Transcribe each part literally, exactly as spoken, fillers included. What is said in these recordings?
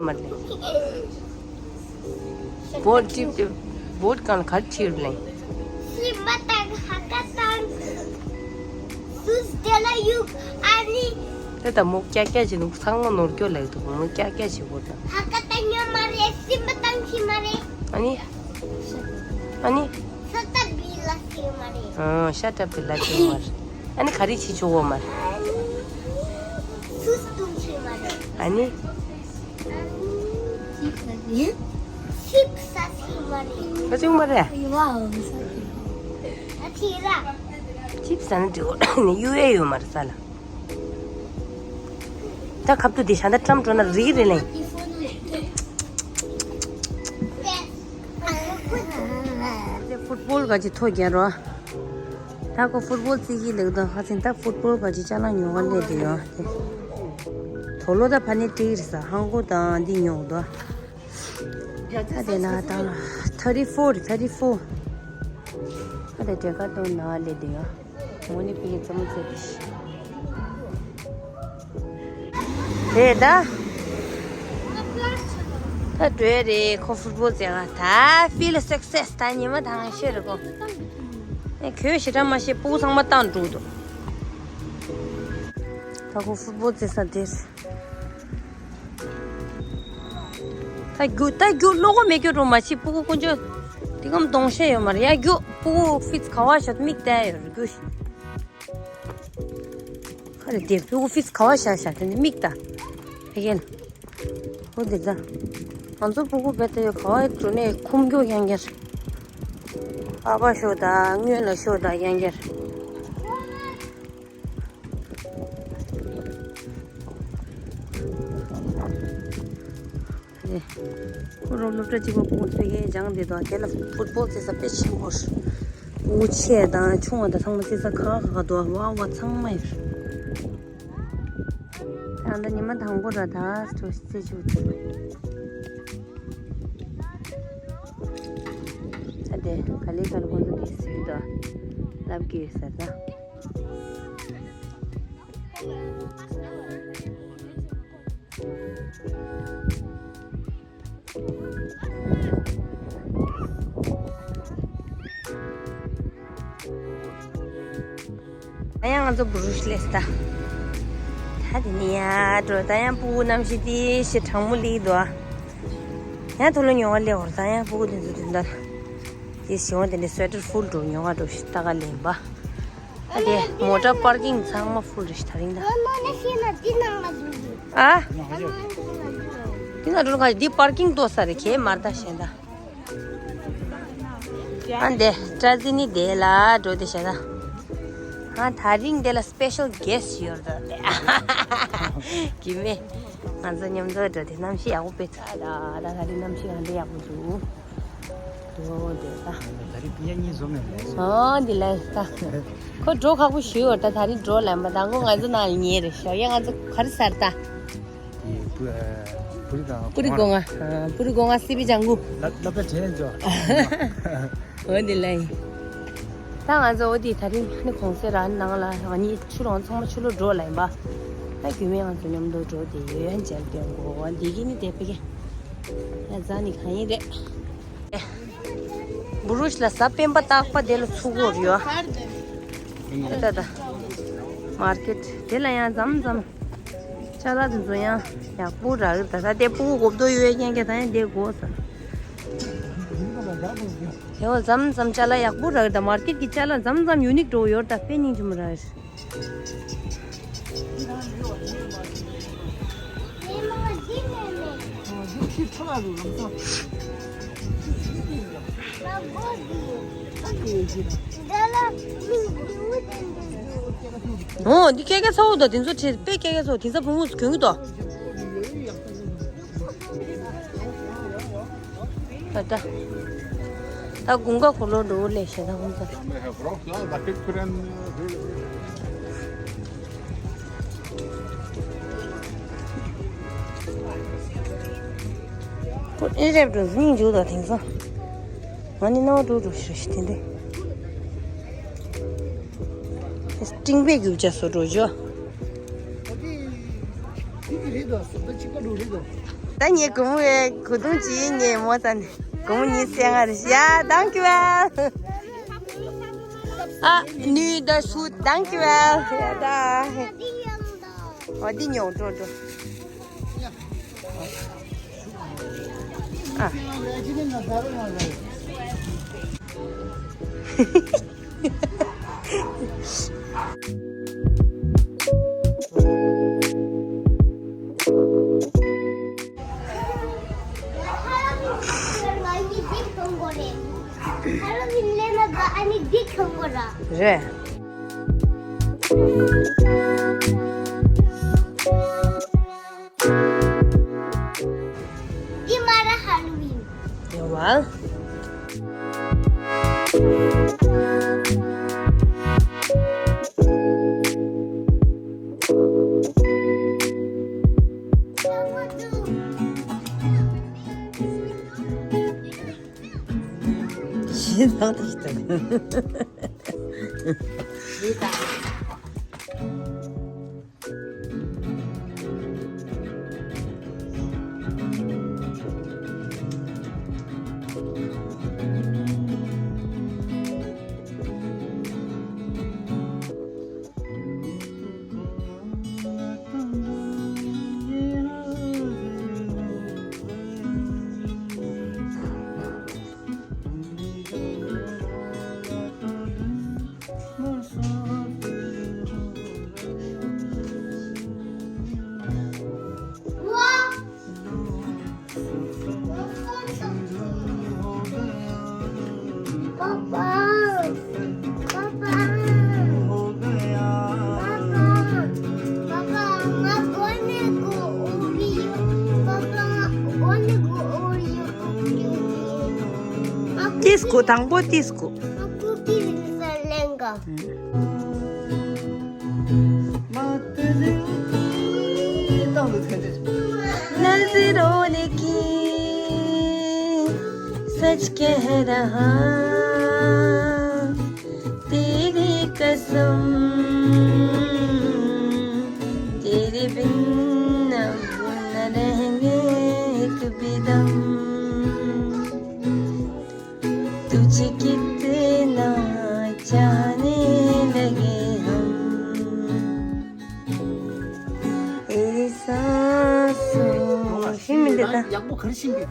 མར་ལེ། བོད་ཀྱི་བོད་གང་གར་ཁྱེར་ལེ། སི་མ་དང་ཧ་ཀ་དང་། སུས་དེ་ལ་ཡུག་ཨ་ནི། དེ་ད་མོ་ཀྱ་ཀྱ་བྱེད་ནུག་ཚང་མ་ནོར་སྐྱོ་ལེ་འདུག་མོ་ཀྱ་ཀྱ་བྱེད་བོ་ད། ཧ་ཀ་དང་ཉོ་མ་རེད། སི་མ་དང་ཁྱི་མ་རེད། ཨ་ནི། ཨ་ནི། ཤ་ཏ་བི་ལ་སི་མ་རེད། ཨ་ཤ་ཏ་བི་ལ་སི་མ་རེད། ཨ་ནི་ག་རེ་བྱེད་ཆོག་གོ་མ་རེད། སུས་དུང་ཁྱི་མ་རེད། ཨ་ནི། ཅིབ་ས་ཟིན་མ་རེད། ཨ་ཅུང་མ་རེད། ཨ་ཅི་ར། ཅིབ་ས་ནི་དེ་ནི་ཡུ་ཨེ་ཡོད་མ་རེད་ས་ལ། ད་ཁབ་ཏུ་དེ་ཤ་ད་ཀྲམ་འགྲོ་ན་རིག་རེད་ལེ། དེ་ཕུཊ་བོལ་ག་ཅི་ཐོ་རྒྱ་རོ། ད་ཁོ་ཕུཊ་བོལ་རྩེད་ཀྱི་ལེགས་དང་ཁ་སེང་ད་ཕུཊ་བོལ་ག་ཅི་ཅ་ལག་ཉོ་ག་སླེབས་དེ་ཡོད། དོ་ལོ་ད་ཕ་ནི་ཏྲིག་རེད་ས་ཧང་གོ་དང་འདི་ཉོ་དོ། ད་དེ་ན་ད་ཐར་ཊི་ཕོར་ཐར་ཊི་ཕོར། ད་དེ་དྲེ་ཀ་ཏོ་ན་སླེབས་དེ་ཡོད། མོ་ནི་ཕི་གི་རྩེད་མོ་རྩེ་དེ་ཤི། དེ་ད། ད་འགྲོ་ཡ་རེད་ཁོ་ཕུཊ་བོལ་རྩེ་ག་ད་ཕི་ལ་སག་སེ་སི་ད་ཉི་མ་ཐང་ཤེས་རེད་ཁོ། ཨེ་ཁྱོད་ཞེ་དྲག་མ་ཤེས་སྤུ་གུ་ཚང་མ་བཏང་འགྲོ་འདུག་ད་ཁོ་ཕུཊ་བོལ་རྩེ་ས་དེ་རེད། ད་རྒྱུ་ད་རྒྱུ་བློ་ཁོག་མེད་རྒྱུ་རུ་མ་ཕྱི་སྤུ་གུ་དཀོན་མཆོག་དེ་གམ་གདོང་ཤེས་ཡོད་མ་རེད་ཡ། རྒྱུ་སྤུ་གུ་ཕིས་ག་བ་ཤོད་མིག་བལྟས་ཡོད་རྒྱུ་ཤི། ཁ་རེ་དེ་སྤུ་གུ་ཕིས་ག་བ་ཤ་ཤ་དེ་ནི་མིག་ད་ཕ་གན་ཧོ་དེ་ད་ང་ཚོ་སྤུ་གུ་བལྟས་ཡོད་ག་བ་འགྲོ་ནས་ཁུམ་རྒྱུ་ཡང་གར་ཨ་བ་ཤོ་ད་སྔོན་ལ་ཤོ་ད་ཡང་གར། ཁོ་རང་སློབ་གྲྭ་གཅིག་པ་སྤུ་གུ་ཕ་གིར་སྦྱངས་བསྡད་འདུག་དེ་ལ་ཕུཊ་བོལ་རྩེ་ས་དཔེ་ཆེན་པོ་རེད། སྤུ་གུ་ཆེ་དང་ཆུང་བ་དང་ཚང་མ་རྩེ་ས་ཁག་ཁག་འདུག་ཝ་ཝ་ཚང་མ་ཡོད་རེད། ད་ལྟ་ཉི་མ་དང་པོ་ར་ད་སྤྲོ་རྩེ་ཆུ་ཚོད། ད་དེ་ག་ལེ་ག་ལེ་ཁོང་ཚོ་དེ་སུས་དང་ལབ་ཀྱི་ཡོད་ཟེར་ན། ད་ཡང་ང་ཚོ་བུ་རུ་ཤི་ལེས་ད། ད་དེ་ནས་ཡར་འགྲོ་ད་ཡང་སྤུ་གུ་རྣམ་ཤེས་དེ་ཤི་གྲང་མོ་ལི་འདུག་ཡང་ཐོ་ལོ་ཉོ་བ་སླེབས་འོར་ད་ཡང་སྤུ་གུ་དེ་ཚོ་དོན་དག་དེ་ཞི་བ་དེ་འདྲའི་སུ་ཝེ་ཊར་ཕུལ་འགྲོ་ཉོ་བ་འགྲོ་ཤི་ལྟ་ག་ལེན་པ། ཨ་དེ་མོ་ཊ་པར་ཀིང་ཚང་མ་ཕུལ་རེད་ཤི་ད་རིང་ད། ཨ། དེ་ན་འགྲོ་ག་འདི་པར་ཀིང་ཏོ་ས་རེད་ཁྱེད་མར་ད་ཤེས་ད། ཨ་འདི་ཏྲ་ཛི་ནི་དེ་ལ་འགྲོ་དེ་ཤེས་ད། ཨ་དེ་རིང་དེ་ལ་སི་པེ་ཤལ་གེ་སི་ཡོད་ད། གི་མེ། ང་ཚོ་མཉམ་དུ་འགྲོ་དེ་གནམ་གཤིས་ཡག་པོ་དཔེ་ཚ་ད་ད་ད་རིང་གནམ་གཤིས་ཡང་འདི་ཡག་པོ་འདུག་འོ་དེ་ད། ད་རིང་ཕི་ཡ་གཉིས་བཟོ་མེད་ལེ། ཨོ་འདི་ལ་ད། ཁོ་འགྲོ་ཁག་པོ་ཞུ་ཡོད་ད་ད་རིང་འགྲོ་ལམ་པ་ད་ཁོ་ང་ཚོ་ནང་ལ་ཉེ་རེད་ཤོག་ཡ་ང་ཚོ་ག་རེ་ཟེར་ད། དེ་བུ་ཨ་བུ་རི་དང་པུ་རི་སྒོ་ང་ཨ་པུ་རི་སྒོ་ང་སི་པི་ལྗང་གུ། ལབ་ལབ་པའི་དྲན་འཇོག་འོ་འདི་ལ་ཡིན། ད་ང་ཚོ་འོ་དེ་ད་རིང་ནི་གོང་སེ་ར་ནང་ལ་ང་གཉིས་ཆུ་ལོང་ཚང་མ་ཆུ་ལོ་འགྲོ་ལ་ཡིན་པ། ད་རྒྱུས་མེད་ང་ཚོ་མཉམ་དུ་འགྲོ་དེ་ཡོད་ཡན་མཇལ་སྟོན་གོ་འདི་གི་ནི་དེ་ཕ་གི་ཡ་རྫ་ནི་གང་ཡིན་རེད། བུ་རུ་ཤི་ལ་ཟ་སྤེན་པ་རྟག་པ་དེ་ལ་ཚུགས་ཡོད་རེད་ཡ། ད་ད་མར་ཀེ་ཊི་དེ་ལ་ཡང་མཚམས་མཚམས་ཅ་ལག་དེ་ཚོ་ཡང་ཡག་པོ་རག་གི་རེད། ད་ད་དེ་སྤུ་གུ་གོབ་ཏོ་ཡོད་མཁན་གྱི་ད་ཡང་དེ་དགོས་ས། དེ་བ་མཚམས་མཚམས་ཅ་ལག་ཡག་པོ་རག་གི་རེད། ད་མར་ཀེ་ཊི་གི་ཅ་ལག་མཚམས་མཚམས་ཡུ་ནིག་འདྲ་བོ་ཡོད་རེད། ད་དཔེ་སྙིང་རྗེ་མོ་རག་གི་རེད། ཨོ་འདི་ཀེ་ཀེ་ཚ་བོ་དང་དེ་ཚོ་ཁྲིད་དཔེ་ཀེ་ཀེ་ཚ་བོ་དེང་སང་བུ་མོ་གྱོན་གི་འདུག་ད་ད། ད་དགུན་ཁ་འཁོར་ལོ་འགྲོ་ལས་ཞེ་ད་ཧོན་ཚ། ཁོ་ཨེ་རེབ་འགྲོ་སྙིང་རྗེ་ད་དེང་སང་། ང་ནི་རྣ་བ་འགྲོ་འགྲོ་ཞེ་ཞེ་དེ་འདྲ། སྤྲིང་པའི་རྒྱུ་ཆ་བཟོ་འགྲོ་ཞོ། ཨ་དེ་དེ་གི་རེད་དོ། སོ་ད་ཅིག་པ་འགྲོ་རེད་དོ། ད་ངའི་གུང་མོ་བའི་གོས་ཐུང་ཅིག་ངས་མོ་ཙ་ནས་གུང་མོ་ཉིན་སེང་ང་རེ་ཡ། Danke well. ཨ་ནུས་ད་ཤུ། Danke well. ཡ་ད། འོ་འདི་ཉོ་འགྲོ་འགྲོ། ཨ། རེད། འདི་མ་ར་ཧ་ལོ་ཝིན། ཡོད་བ། ཞེས་ལྷག་ཏུ་ཞིག་ཏུ། ཞེས་དང་། ཏིས་ཀུ། དང་པོ་ཏིས་ཀུ། नजरों ने की सच कह रहा, तेरी कसम, तेरे बिन अब न रहेंगे एक भी दम। तुझे कितना चाहने लगे हम। तेरी सांसों ཤེས་མི་འདུག་ད། ཡག་པོ་ག་རེ་ཤེས་མི་འདུག་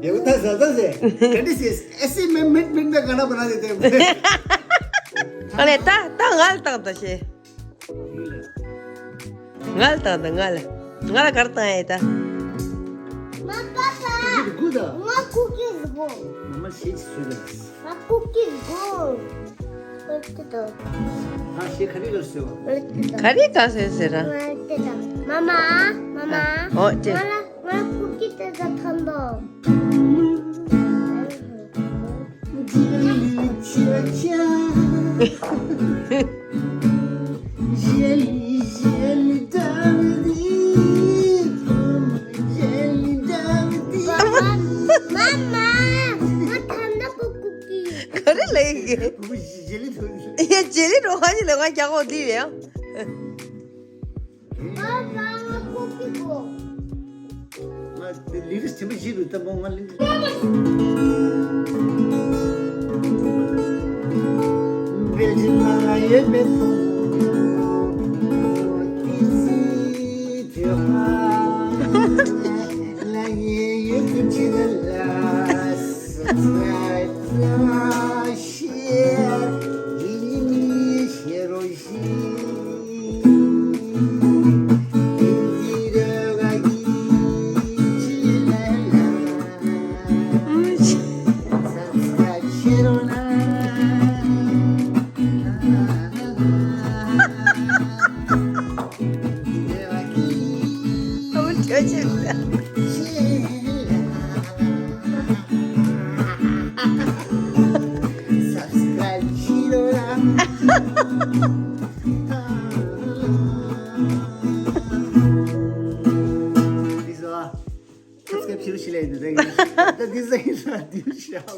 ཡོད་ད་ཟ་ཟ་ཟེ། ག་འདྲ་ཟེ། ཨེ་སི་མེ་མེད་མེད་མེད་ག་ན་པ་ན་ཟེ་དེ། ཨ་ལེ་ད་ད་ང་ལ་བཏང་ད་ཤེ། ང་ལ་བཏང་ད་ང་ལ། ང་ལ་ག་རེ་བཏང་ཡ་ད། མ་པ་པ། ང་ཀུ་ཀིས་དགོས། མ་མ་ཤེས་ཀྱི་སུ་ལ། ང་ཀུ་ཀིས་དགོས། ཨ་ཤེས་ག་རེ་ག་ཟེར་བ། ག་རེ་ག་ཟེར་ཟེར་ར། མ་མ། མ་མ། ཨོ་ཅེ། ང་ལ་ང་ཀུ་ཀི་དེ་ཚོ་ཐོན་ཏོ། མ་མ། ང་ཐོན་ཏོ་ཀུ་ཀི། ག་རེ་ལབ་ཀྱི། ཡ་ཇེ་ལི་འགྲོ་ཁ་ཅིག་ལ་ང་རྒྱག་གོ་དེ་ཡ། ང་ལི་རིས་ཆེན་པོ་ཞིག་རུ་ལྟ་མོ་ང་ལི། བེ་ཇི་ན་ཡེ་བེ་ཏོ། ལ་ཡེ་ཡེ་ཀུ་ཅི་ར་ལ་སི་ཏྲ་ཤི་ཡེ། ཁྱོད་ཀྱིས། Subscribe བྱེད་རོགས་གནང་། འདི་ཟོ། Subscribe བྱེད་རོགས་ཞེས་ལས་འདི་ཟེར་གི་འདུག་ད་འདི་ཟེར་གི་འདུག་འདི་ཤའོ།